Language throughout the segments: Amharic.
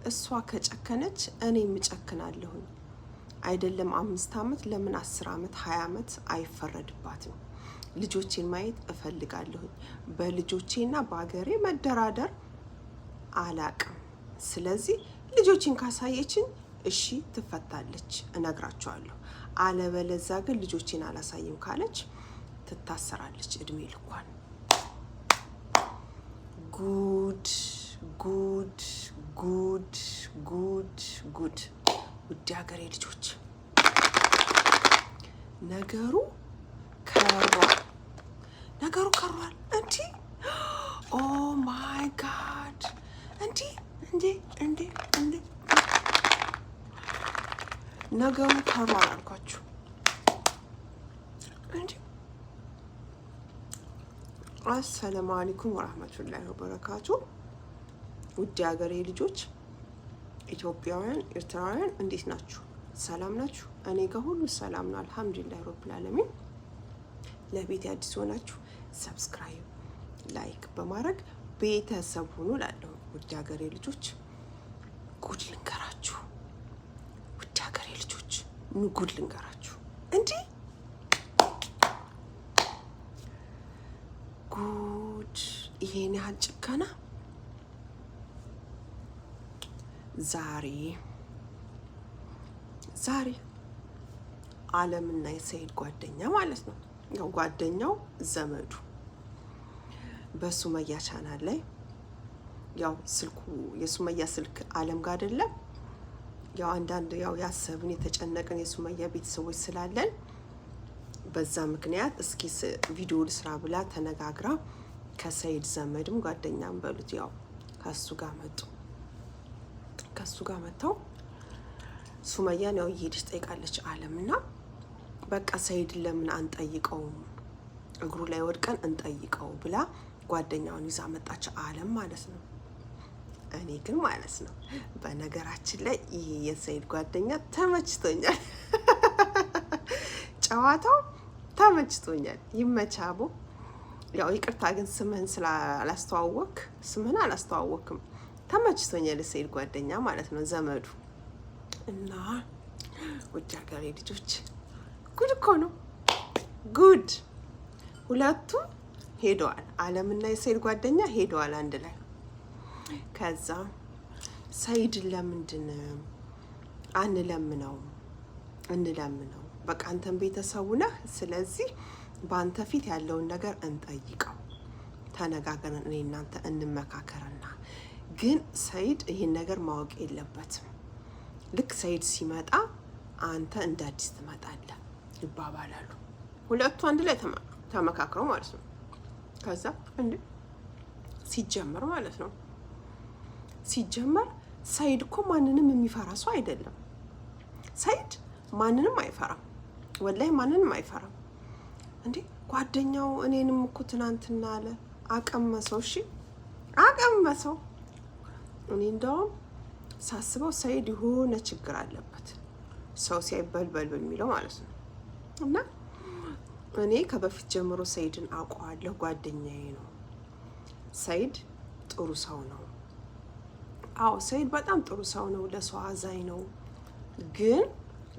እሷ ከጨከነች እኔም እጨክናለሁኝ። አይደለም 5 ዓመት፣ ለምን 10 ዓመት፣ 20 ዓመት አይፈረድባትም? ልጆቼን ማየት እፈልጋለሁኝ። በልጆቼና በሀገሬ መደራደር አላቅም። ስለዚህ ልጆቼን ካሳየችኝ እሺ ትፈታለች፣ እነግራቸዋለሁ። አለበለዛ ግን ልጆቼን አላሳይም ካለች ትታሰራለች እድሜ ልኳን። ጉድ ጉድ ጉድ ጉድ ጉድ! ውድ ሀገሬ ልጆች፣ ነገሩ ከሯል። ነገሩ ከሯል። እንዲህ oh my God! እንዲህ እንዴ እንዴ እንዴ! ነገሩ ከሯል አልኳችሁ። እንዲ አሰላሙ አለይኩም ወራህመቱላሂ ወበረካቱ። ውድ የሀገሬ ልጆች፣ ኢትዮጵያውያን፣ ኤርትራውያን፣ እንዴት ናችሁ? ሰላም ናችሁ? እኔ ጋር ሁሉ ሰላም ነው፣ አልሐምዱሊላህ ረብል ዓለሚን። ለቤት አዲስ ሆናችሁ subscribe፣ like በማድረግ ቤተሰብ ሁኑ እላለሁ። ውድ ሀገሬ ልጆች፣ ጉድ ልንገራችሁ። ውድ ሀገሬ ልጆች፣ ኑ ጉድ ልንገራችሁ። እንዲህ ጉድ! ይሄን ያህል ጭከና! ዛሬ አለምና የሰይድ ጓደኛ ማለት ነው። ያው ጓደኛው ዘመዱ በሱመያ ቻናል ላይ፣ ያው ስልኩ የሱመያ ስልክ አለም ጋር አይደለም። ያው አንዳንድ ያው ያሰብን የተጨነቅን የሱመያ ቤተሰቦች ስላለን በዛ ምክንያት እስኪ ቪዲዮ ልስራ ብላ ተነጋግራ ከሰይድ ዘመድም ጓደኛም በሉት ያው ከሱ ጋር መጡ። ከሱ ጋር መጥተው ሱመያን ያው እየሄደች ጠይቃለች አለም። እና በቃ ሰይድን ለምን አንጠይቀውም፣ እግሩ ላይ ወድቀን እንጠይቀው ብላ ጓደኛውን ይዛ መጣች አለም ማለት ነው። እኔ ግን ማለት ነው፣ በነገራችን ላይ ይሄ የሰይድ ጓደኛ ተመችቶኛል፣ ጨዋታው ተመችቶኛል። ይመቻቦ። ያው ይቅርታ ግን ስምህን ስላላስተዋወክ፣ ስምህን አላስተዋወክም። ተመችቶኛል የሰይድ ጓደኛ ማለት ነው፣ ዘመዱ። እና ውጭ ሀገሬ ልጆች፣ ጉድ እኮ ነው ጉድ። ሁለቱም ሄደዋል። አለምና የሰይድ ጓደኛ ሄደዋል አንድ ላይ። ከዛ ሰይድን ለምንድን አንለምነው? እንለምነው፣ በቃ አንተን ቤተሰቡ ነህ። ስለዚህ በአንተ ፊት ያለውን ነገር እንጠይቀው፣ ተነጋገርን፣ እኔ እናንተ እንመካከርና፣ ግን ሰይድ ይህን ነገር ማወቅ የለበትም። ልክ ሰይድ ሲመጣ አንተ እንደ አዲስ ትመጣለህ ይባባላሉ። ሁለቱ አንድ ላይ ተመካክረው ማለት ነው። ከዛ እንዴ ሲጀመር ማለት ነው፣ ሲጀመር ሰይድ እኮ ማንንም የሚፈራ ሰው አይደለም። ሰይድ ማንንም አይፈራም። ወላሂ ማንንም አይፈራም። እንዴ ጓደኛው እኔንም እኮ ትናንትና አለ አቀመሰው። እሺ አቀመሰው። እኔ እንደውም ሳስበው ሰይድ የሆነ ችግር አለበት፣ ሰው ሲያይ በልበል በሚለው ማለት ነው። እና እኔ ከበፊት ጀምሮ ሰይድን አውቀዋለሁ፣ ጓደኛዬ ነው። ሰይድ ጥሩ ሰው ነው። አዎ ሰይድ በጣም ጥሩ ሰው ነው፣ ለሰው አዛኝ ነው። ግን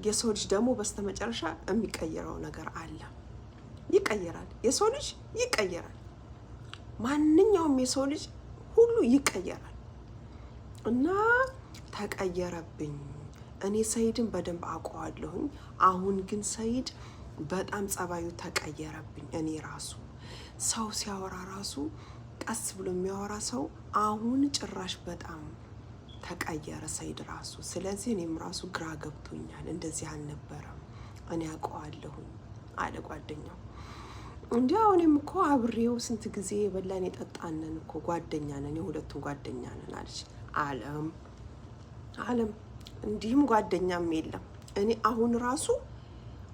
የሰው ልጅ ደግሞ በስተመጨረሻ የሚቀይረው ነገር አለ። ይቀየራል። የሰው ልጅ ይቀየራል። ማንኛውም የሰው ልጅ ሁሉ ይቀየራል። እና ተቀየረብኝ። እኔ ሰይድን በደንብ አውቀዋለሁኝ። አሁን ግን ሰይድ በጣም ጸባዩ ተቀየረብኝ። እኔ ራሱ ሰው ሲያወራ ራሱ ቀስ ብሎ የሚያወራ ሰው አሁን ጭራሽ በጣም ተቀየረ ሰይድ ራሱ። ስለዚህ እኔም ራሱ ግራ ገብቶኛል። እንደዚህ አልነበረም፣ እኔ አውቀዋለሁኝ አለ ጓደኛው። እንዲህ እኔም እኮ አብሬው ስንት ጊዜ የበላን የጠጣነን እኮ፣ ጓደኛ ነን፣ የሁለቱም ጓደኛ ነን አለች አለም። አለም እንዲህም ጓደኛም የለም። እኔ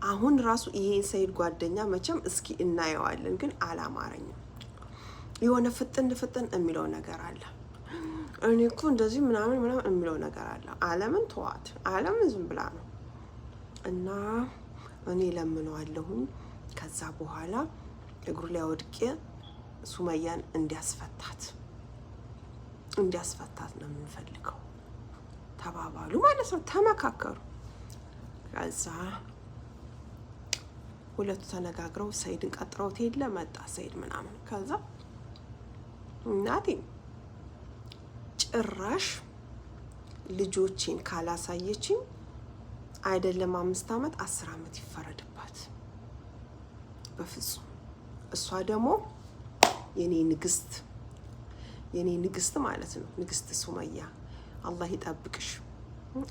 አሁን ራሱ ይሄ ሰይድ ጓደኛ መቼም እስኪ እናየዋለን፣ ግን አላማረኝም። የሆነ ፍጥን ፍጥን የሚለው ነገር አለ። እኔ እኮ እንደዚህ ምናምን ምናምን የሚለው ነገር አለ። አለምን ተዋት፣ አለምን ዝም ብላ ነው። እና እኔ ለምነዋለሁኝ። ከዛ በኋላ እግሩ ላይ ወድቄ ሱመያን እንዲያስፈታት እንዲያስፈታት ነው የምንፈልገው። ተባባሉ ማለት ነው። ተመካከሩ። ከዛ ሁለቱ ተነጋግረው ሰይድን ቀጥረውት የለ መጣ ሰይድ ምናምን። ከዛ እናቴ ጭራሽ ልጆቼን ካላሳየችኝ አይደለም 5 ዓመት 10 ዓመት ይፈረድባት በፍጹም። እሷ ደግሞ የኔ ንግስት፣ የኔ ንግስት ማለት ነው። ንግስት ሱመያ አላህ ይጠብቅሽ።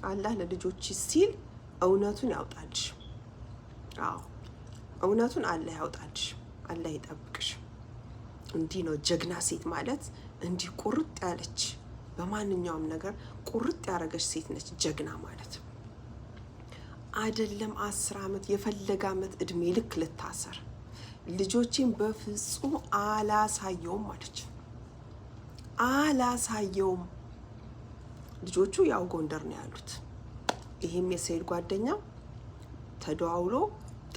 አላህ ለልጆች ሲል እውነቱን ያውጣልሽ። አዎ፣ እውነቱን አላህ ያውጣልሽ። አላህ ይጠብቅሽ። እንዲህ ነው ጀግና ሴት ማለት። እንዲህ ቁርጥ ያለች፣ በማንኛውም ነገር ቁርጥ ያደረገች ሴት ነች ጀግና ማለት። አይደለም 10 ዓመት፣ የፈለገ ዓመት እድሜ ልክ ልታሰር፣ ልጆቼን በፍጹም አላሳየውም አለች። አላሳየውም። ልጆቹ ያው ጎንደር ነው ያሉት። ይሄም የሰይድ ጓደኛ ተደዋውሎ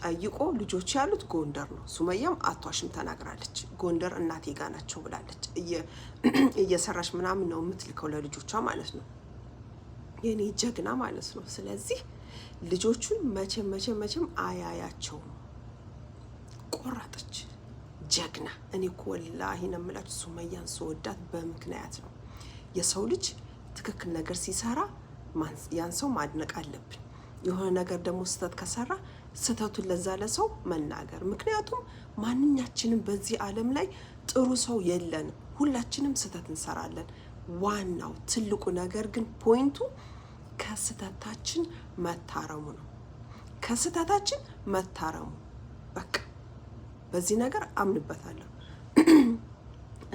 ጠይቆ ልጆቹ ያሉት ጎንደር ነው። ሱመያም አቷሽም ተናግራለች። ጎንደር እናቴ ጋ ናቸው ብላለች። እየሰራች ምናምን ነው የምትልከው ለልጆቿ ማለት ነው። የኔ ጀግና ማለት ነው። ስለዚህ ልጆቹን መቼም መቼም መቼም አያያቸውም። ቆረጠች። ጀግና። እኔ እኮ ወላሂ ነው የምላችሁ ሱመያን ስወዳት በምክንያት ነው። የሰው ልጅ ትክክል ነገር ሲሰራ ያን ሰው ማድነቅ አለብን። የሆነ ነገር ደግሞ ስህተት ከሰራ ስህተቱን ለዛ ለሰው መናገር። ምክንያቱም ማንኛችንም በዚህ ዓለም ላይ ጥሩ ሰው የለንም። ሁላችንም ስህተት እንሰራለን። ዋናው ትልቁ ነገር ግን point ኡ ከስህተታችን መታረሙ ነው። ከስህተታችን መታረሙ፣ በቃ በዚህ ነገር አምንበታለሁ።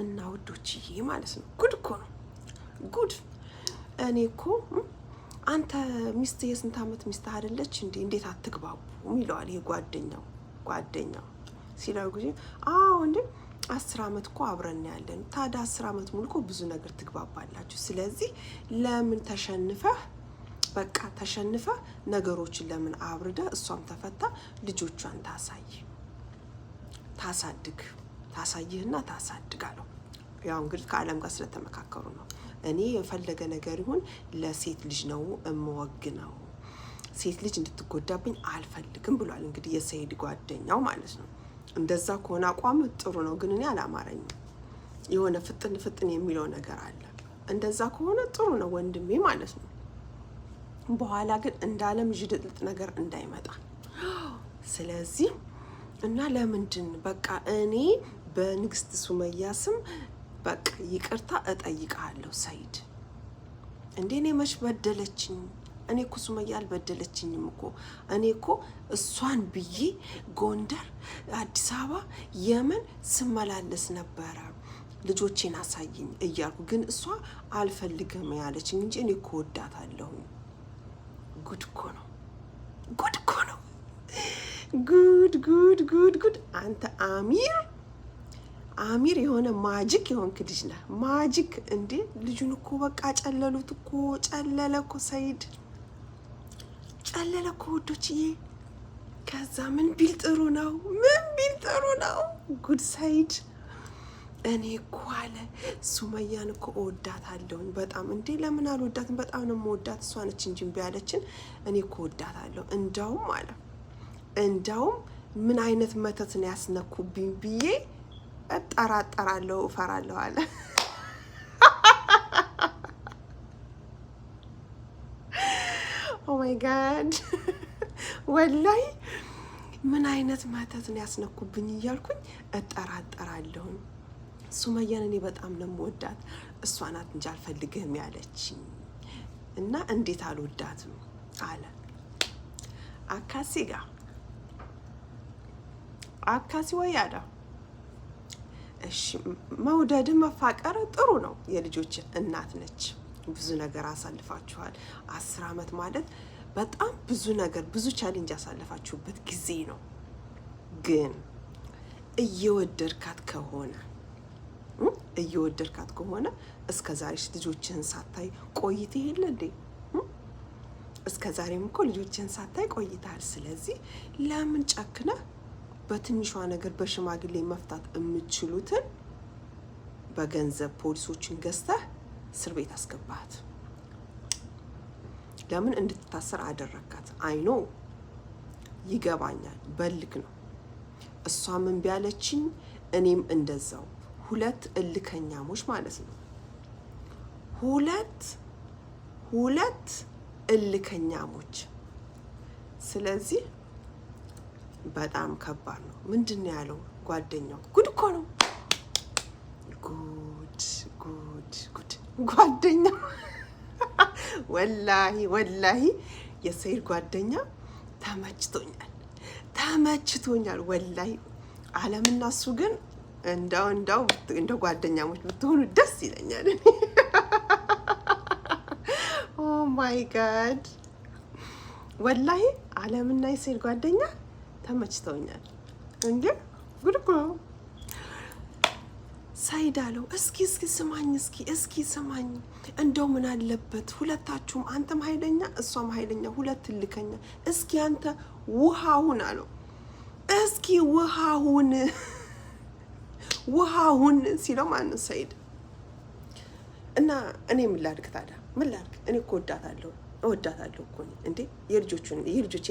እና ውዶችዬ ማለት ነው፣ ጉድ እኮ ነው ጉድ። እኔ እኮ አንተ ሚስት የስንት ዓመት ሚስት አይደለች እንዴ? እንዴት አትግባቡም? ይለዋል ይሄ ጓደኛው ሲለው ጊዜ፣ አዎ እንዴ፣ 10 ዓመት እኮ አብረን ያለን። ታዲያ 10 ዓመት ሙሉ እኮ ብዙ ነገር ትግባባላችሁ። ስለዚህ ለምን ተሸንፈህ፣ በቃ ተሸንፈህ ነገሮችን ለምን አብርደህ እሷም ተፈታ ልጆቿን ታሳይ ታሳድግ ታሳይህና ታሳድግ አለው። ያው እንግዲህ ከዓለም ጋር ስለተመካከሩ ነው። እኔ የፈለገ ነገር ይሁን ለሴት ልጅ ነው እምወግነው፣ ሴት ልጅ እንድትጎዳብኝ አልፈልግም ብሏል። እንግዲህ የሰይድ ጓደኛው ማለት ነው። እንደዛ ከሆነ አቋም ጥሩ ነው፣ ግን እኔ አላማረኝም። የሆነ ፍጥን ፍጥን የሚለው ነገር አለ። እንደዛ ከሆነ ጥሩ ነው ወንድሜ ማለት ነው። በኋላ ግን እንዳለም ዥድጥልጥ ነገር እንዳይመጣ። ስለዚህ እና ለምንድን በቃ እኔ በንግስት ሱመያ ስም በቃ ይቅርታ እጠይቅሃለሁ ሰይድ። እንዴ፣ እኔ መች በደለችኝ? እኔ እኮ ሱመያ አልበደለችኝም እኮ። እኔ እኮ እሷን ብዬ ጎንደር፣ አዲስ አበባ፣ የመን ስመላለስ ነበረ ልጆቼን አሳይኝ እያልኩ፣ ግን እሷ አልፈልግም ያለችኝ እንጂ እኔ እኮ ወዳታለሁ። ጉድ እኮ ነው፣ ጉድ እኮ ነው። ጉድ ጉድ ጉድ ጉድ! አንተ አሚር፣ አሚር የሆነ magic የሆንክ ልጅ ነህ። Magic እንዴ! ልጁን እኮ በቃ ጨለሉት እኮ፣ ጨለለ እኮ ሰይድ፣ ጨለለ እኮ ውዶችዬ። ከዛ ምን ቢል ጥሩ ነው? ምን ቢል ጥሩ ነው? ጉድ ሰይድ። እኔ እኮ አለ ሱመያን እኮ እወዳታለሁኝ በጣም። እንዴ፣ ለምን አልወዳትም? በጣም ነው የምወዳት። እሷ ነች እንጂ እምቢ ያለችን። እኔ እኮ እወዳታለሁ። እንዳውም አለ፣ እንዳውም ምን አይነት መተት ነው ያስነኩብኝ ብዬ እጠራጠራለሁ፣ እፈራለሁ አለ። Oh my God፣ ወላይ ምን አይነት መተት ነው ያስነኩብኝ እያልኩኝ እጠራጠራለሁኝ። ሱመያን እኔ በጣም ነው የምወዳት። እሷ ናት እንጂ አልፈልግህም ያለችኝ እና እንዴት አልወዳትም አለ። አካሲ ጋር አካሲ ወይ አዳ። እሺ፣ መውደድ መፋቀር ጥሩ ነው። የልጆች እናት ነች። ብዙ ነገር አሳልፋችኋል። 10 ዓመት ማለት በጣም ብዙ ነገር፣ ብዙ challenge ያሳለፋችሁበት ጊዜ ነው። ግን እየወደድካት ከሆነ እስከ ዛሬሽ ልጆችህን ሳታይ ቆይተህ የለ እንዴ? እስከ ዛሬም እኮ ልጆችህን ሳታይ ቆይተሃል። ስለዚህ ለምን ጨክነህ በትንሿ ነገር በሽማግሌ መፍታት የምችሉትን በገንዘብ ፖሊሶችን ገዝተህ እስር ቤት አስገባት? ለምን እንድትታሰር አደረካት? I know ይገባኛል፣ በልክ ነው። እሷም እምቢ አለችኝ፣ እኔም እንደዛው። ሁለት እልከኛሞች ማለት ነው። ሁለት እልከኛሞች። ስለዚህ በጣም ከባድ ነው። ምንድን ነው ያለው ጓደኛው? ጉድ እኮ ነው። ጉድ ጉድ ጉድ! ጓደኛው ወላሂ ወላሂ የሰይድ ጓደኛ ተመችቶኛል፣ ተመችቶኛል ወላሂ። አለምና እሱ ግን እንደው እንደ ጓደኛሞች ብትሆኑ ደስ ይለኛል። Oh my God፣ ወላሂ አለምና የሰይድ ጓደኛ ተመችተውኛል። እንዴ ጉድ እኮ ነው። ሰይድ አለው፣ እስኪ እስኪ ስማኝ፣ እስኪ እስኪ ስማኝ፣ እንደው ምን አለበት ሁለታችሁም፣ አንተም ኃይለኛ እሷም ኃይለኛ፣ ሁለት እልከኛ፣ እስኪ አንተ ውሃሁን አለው። እስኪ ውሃሁን ውሃሁን ሲለው ማነው ሰይድ እና እኔ ምን ላድርግ ታዲያ? ምን ላድርግ? እኔ እኮ እወዳታለሁ፣ እወዳታለሁ እኮ እንዴ፣ የልጆቼ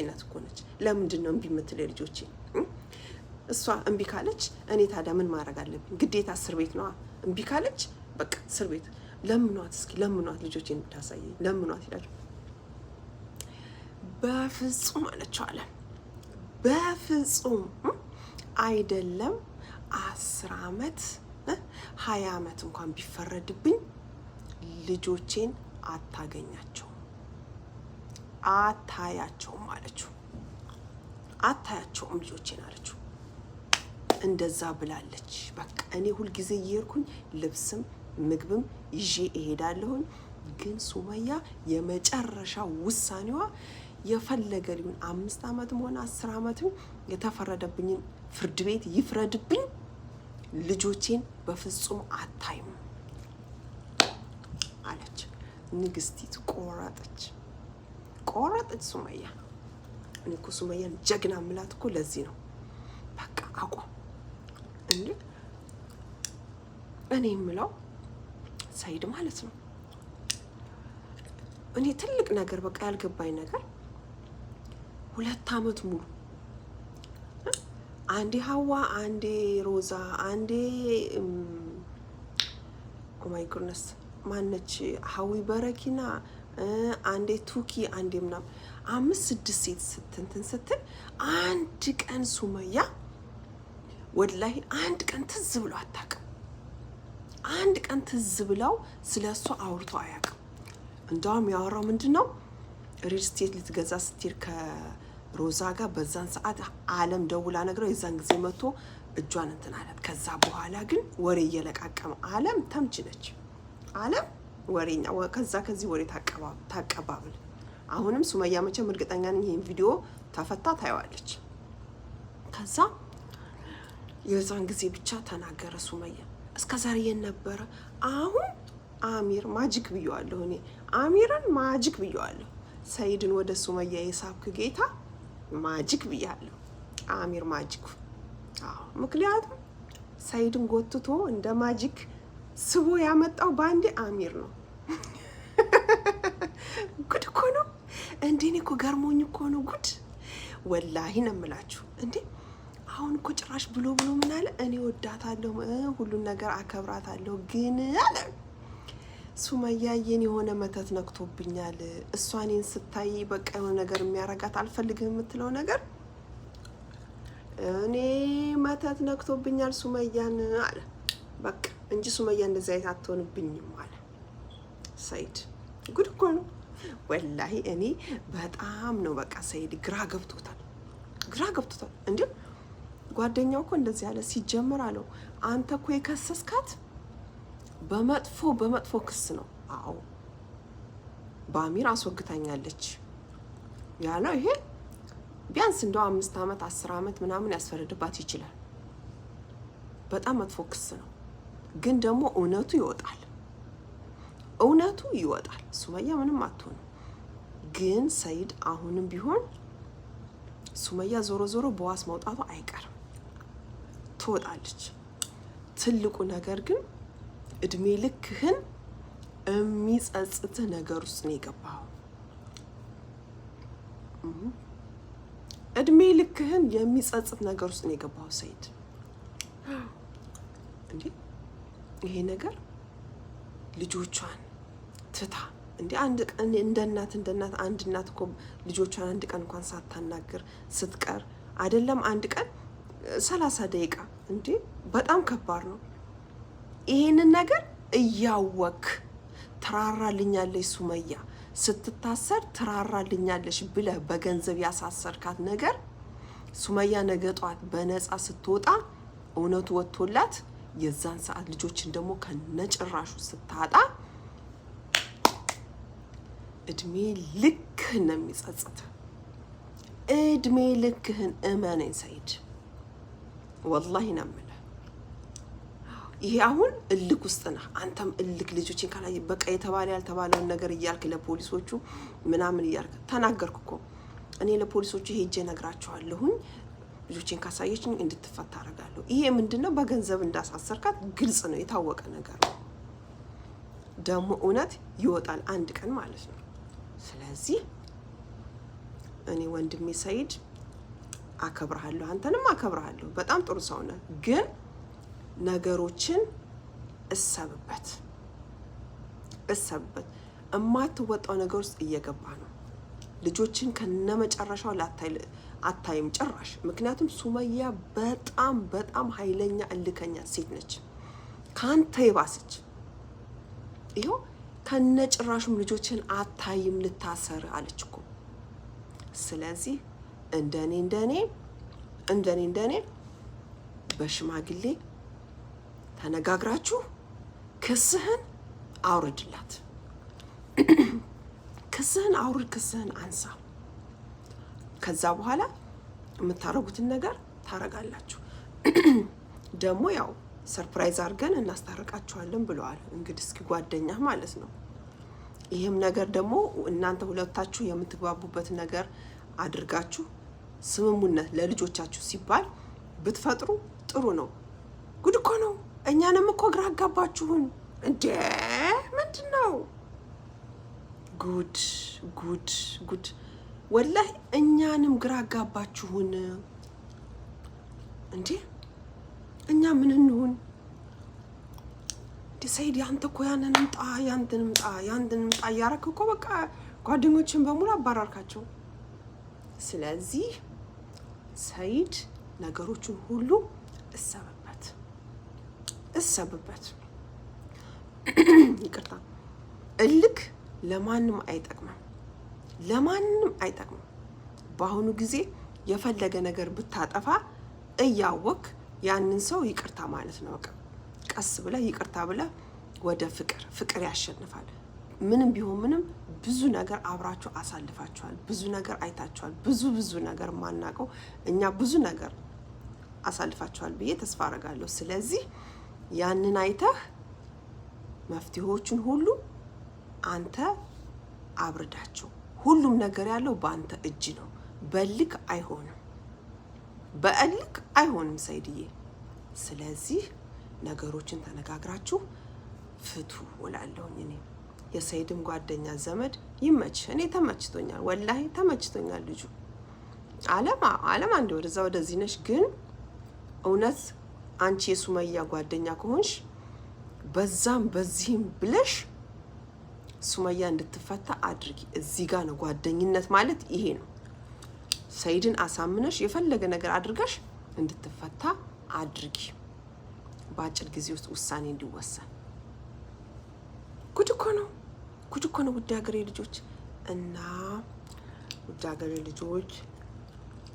እናት እኮ ነች። ለምንድን ነው እምቢ የምትለው የልጆቼ? እሷ እምቢ ካለች እኔ ታዲያ ምን ማድረግ አለብኝ? ግዴታ እስር ቤት ነዋ። እምቢ ካለች በቃ እስር ቤት። ለምኗት፣ እስኪ ለምኗት፣ ልጆቼን እንድታሳየኝ ለምኗት ይላል። በፍጹም አለችው አለ። በፍጹም አይደለም፣ 10 አመት 20 አመት እንኳን ቢፈረድብኝ ልጆቼን አታገኛቸውም፣ አታያቸውም አለችው። አታያቸውም ልጆቼን አለችው። እንደዛ ብላለች። በቃ እኔ ሁልጊዜ እየሄድኩኝ ልብስም ምግብም ይዤ እሄዳለሁኝ። ግን ሱመያ የመጨረሻ ውሳኔዋ የፈለገ ሊሆን 5 ዓመትም ሆነ 10 ዓመትም የተፈረደብኝን ፍርድ ቤት ይፍረድብኝ፣ ልጆቼን በፍጹም አታይም አለች። ንግስቲቱ ቆረጠች፣ ቆረጠች ሱመያ። እኔ እኮ ሱመያን ጀግና ምላት እኮ ለዚህ ነው። በቃ አቋም እንዴ! እኔ የምለው ሰይድ ማለት ነው። እኔ ትልቅ ነገር በቃ ያልገባኝ ነገር 2 አመት ሙሉ አንዴ ሀዋ፣ አንዴ ሮዛ፣ አንዴ oh my goodness ማነች ሀዊ በረኪና፣ አንዴ ቱኪ፣ አንዴ ምናምን አምስት ስድስት ሴት ስትንትን ስትል አንድ ቀን ሱመያ ወላሂ አንድ ቀን ትዝ ብሎ አታውቅም። አንድ ቀን ትዝ ብለው ስለ እሷ አውርቶ አያውቅም። እንደውም ያወራው ምንድን ነው፣ real estate ልትገዛ ስትሄድ ከሮዛ ጋር በዛን ሰዓት አለም ደውላ ነግረው የዛን ጊዜ መጥቶ እጇን እንትን አላት። ከዛ በኋላ ግን ወሬ እየለቃቀመ፣ አለም ተምች ነች። አለም ወሬኛ፣ ከዛ ከዚህ ወሬ ታቀባብል። አሁንም ሱመያ መቼም እርግጠኛ ነኝ ይህን ቪዲዮ ተፈታ ታየዋለች። ከዛ የዛን ጊዜ ብቻ ተናገረ ሱመያ። እስከ ዛሬ የት ነበረ? አሁን አሚር magic ብየዋለሁ እኔ፣ አሚርን magic ብየዋለሁ። ሰይድን ወደ ሱመያ የሳብክ ጌታ magic ብያለሁ። አሚር magic። አዎ፣ ምክንያቱም ሰይድን ጎትቶ እንደ magic ስቦ ያመጣው በአንዴ አሚር ነው። ጉድ እኮ ነው እንዴ! እኔ እኮ ገርሞኝ እኮ ነው ጉድ። ወላሂ ነው የምላችሁ እንዴ። አሁን እኮ ጭራሽ ብሎ ብሎ ምን አለ? እኔ ወዳታለሁ፣ ሁሉን ነገር አከብራታለሁ፣ ግን አለ ሱመያዬን የሆነ መተት ነክቶብኛል። እሷ እኔን ስታይ በቃ የሆነ ነገር የሚያረጋት አልፈልግም የምትለው ነገር፣ እኔ መተት ነክቶብኛል ሱመያን አለ በቃ እንጂ ሱመያ እንደዚህ አይነት አትሆንብኝም አለ ሰይድ። ጉድ እኮ ነው ወላሂ። እኔ በጣም ነው በቃ ሰይድ ግራ ገብቶታል፣ ግራ ገብቶታል። እንዲ ጓደኛው እኮ እንደዚህ ያለ ሲጀምር አለው፣ አንተ እኮ የከሰስካት በመጥፎ በመጥፎ ክስ ነው። አዎ፣ በአሚር አስወግታኛለች ያለው ይሄ ቢያንስ እንደው 5 ዓመት 10 ዓመት ምናምን ያስፈረድባት ይችላል። በጣም መጥፎ ክስ ነው። ግን ደግሞ እውነቱ ይወጣል፣ እውነቱ ይወጣል። ሱመያ ምንም አትሆንም። ግን ሰይድ አሁንም ቢሆን ሱመያ ዞሮ ዞሮ በዋስ መውጣቱ አይቀርም፣ ትወጣለች። ትልቁ ነገር ግን እድሜ ልክህን የሚጸጽትህ ነገር ውስጥ ነው የገባኸው። እድሜ ልክህን የሚጸጽት ነገር ውስጥ ነው የገባው ሰይድ። እንዴ፣ ይሄ ነገር ልጆቿን ትታ፣ እንዴ፣ አንድ ቀን እንደ እናት አንድ እናት እኮ ልጆቿን አንድ ቀን እንኳን ሳታናግር ስትቀር፣ አይደለም አንድ ቀን፣ 30 ደቂቃ፣ እንዴ፣ በጣም ከባድ ነው። ይሄንን ነገር እያወክ ትራራልኛለች ሱመያ ስትታሰር ትራራልኛለች ብለህ በገንዘብ ያሳሰርካት ነገር ሱመያ ነገ ጠዋት በነፃ ስትወጣ፣ እውነቱ ወጥቶላት፣ የዛን ሰዓት ልጆችን ደግሞ ከነጭራሹ ስታጣ እድሜ ልክህን ነው የሚጸጽት። እድሜ ልክህን፣ እመነኝ ሰይድ፣ ወላሂ ነው የምልህ። ይሄ አሁን እልክ ውስጥ ነህ። አንተም እልክ ልጆችን ካላይ በቃ የተባለ ያልተባለውን ነገር እያልክ ለፖሊሶቹ ምናምን እያልክ ተናገርክ እኮ። እኔ ለፖሊሶቹ ሄጄ እነግራቸዋለሁኝ፣ ልጆችን ካሳየችኝ እንድትፈታ አደርጋለሁ። ይሄ ምንድን ነው? በገንዘብ እንዳሳሰርካት ግልጽ ነው፣ የታወቀ ነገር ነው። ደግሞ እውነት ይወጣል አንድ ቀን ማለት ነው። ስለዚህ እኔ ወንድሜ ሰይድ አከብርሃለሁ፣ አንተንም አከብርሃለሁ። በጣም ጥሩ ሰው ነህ። ግን ነገሮችን እሰብበት፣ እሰብበት። እማትወጣው ነገር ውስጥ እየገባ ነው። ልጆችን ከነመጨረሻው ላታይ አታይም ጭራሽ። ምክንያቱም ሱመያ በጣም በጣም ኃይለኛ እልከኛ ሴት ነች፣ ከአንተ የባሰች። ይኸው ከነጭራሹም ልጆችን አታይም ልታሰር አለች እኮ። ስለዚህ እንደኔ እንደኔ በሽማግሌ ተነጋግራችሁ ክስህን አውርድላት። ክስህን አውርድ፣ ክስህን አንሳ። ከዛ በኋላ የምታረጉትን ነገር ታረጋላችሁ። ደግሞ ያው surprise አድርገን እናስታርቃችኋለን ብለዋል። እንግዲህ እስኪ ጓደኛ ማለት ነው። ይህም ነገር ደግሞ እናንተ ሁለታችሁ የምትግባቡበት ነገር አድርጋችሁ ስምሙነት ለልጆቻችሁ ሲባል ብትፈጥሩ ጥሩ ነው። ጉድ እኮ ነው። እኛንም እኮ ግራ አጋባችሁን እንዴ! ምንድን ነው? ጉድ ጉድ ጉድ! ወላሂ እኛንም ግራ አጋባችሁን እንዴ! እኛ ምን እንሁን? ሰይድ፣ ያንተ እኮ ያንንም ጣ ያንተንም ጣ ያንተንም ጣ እያረክ እኮ በቃ ጓደኞችን በሙሉ አባራርካቸው። ስለዚህ ሰይድ፣ ነገሮችን ሁሉ እሰብበት፣ እሰብበት። ይቅርታ፣ እልክ ለማንም አይጠቅምም፣ ለማንም አይጠቅምም። በአሁኑ ጊዜ የፈለገ ነገር ብታጠፋ እያወክ ያንን ሰው ይቅርታ ማለት ነው። በቃ ቀስ ብለህ ይቅርታ ብለህ ወደ ፍቅር፣ ፍቅር ያሸንፋል። ምንም ቢሆን ምንም ብዙ ነገር አብራችሁ አሳልፋችኋል። ብዙ ነገር አይታችኋል። ብዙ ብዙ ነገር የማናውቀው እኛ ብዙ ነገር አሳልፋችኋል ብዬ ተስፋ አረጋለሁ። ስለዚህ ያንን አይተህ መፍትሄዎቹን ሁሉ አንተ አብርዳቸው። ሁሉም ነገር ያለው በአንተ እጅ ነው። በእልክ አይሆንም፣ በእልክ አይሆንም ሰይድዬ። ስለዚህ ነገሮችን ተነጋግራችሁ ፍቱ እላለሁኝ እኔ። የሰይድም ጓደኛ ዘመድ ይመች። እኔ ተመችቶኛል፣ ወላሂ ተመችቶኛል። ልጁ አለም አለም አንዴ ወደዛ ወደዚህ ነሽ፣ ግን እውነት አንቺ የሱመያ ጓደኛ ከሆንሽ በዛም በዚህም ብለሽ ሱመያ እንድትፈታ አድርጊ። እዚህ ጋ ነው ጓደኝነት ማለት ይሄ ነው። ሰይድን አሳምነሽ የፈለገ ነገር አድርገሽ እንድትፈታ አድርጊ። በአጭር ጊዜ ውስጥ ውሳኔ እንዲወሰን። ጉድ እኮ ነው፣ ጉድ እኮ ነው። ውድ ሀገሬ ልጆች እና ውድ ሀገሬ ልጆች፣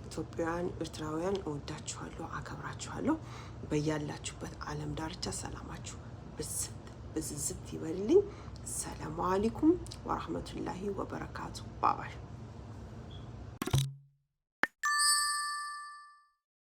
ኢትዮጵያውያን፣ ኤርትራውያን፣ እወዳችኋለሁ፣ አከብራችኋለሁ። በያላችሁበት ዓለም ዳርቻ ሰላማችሁ ብዝት ብዝዝት ይበልልኝ። ሰላሙ አለይኩም ወራህመቱላሂ ወበረካቱ። Bye bye.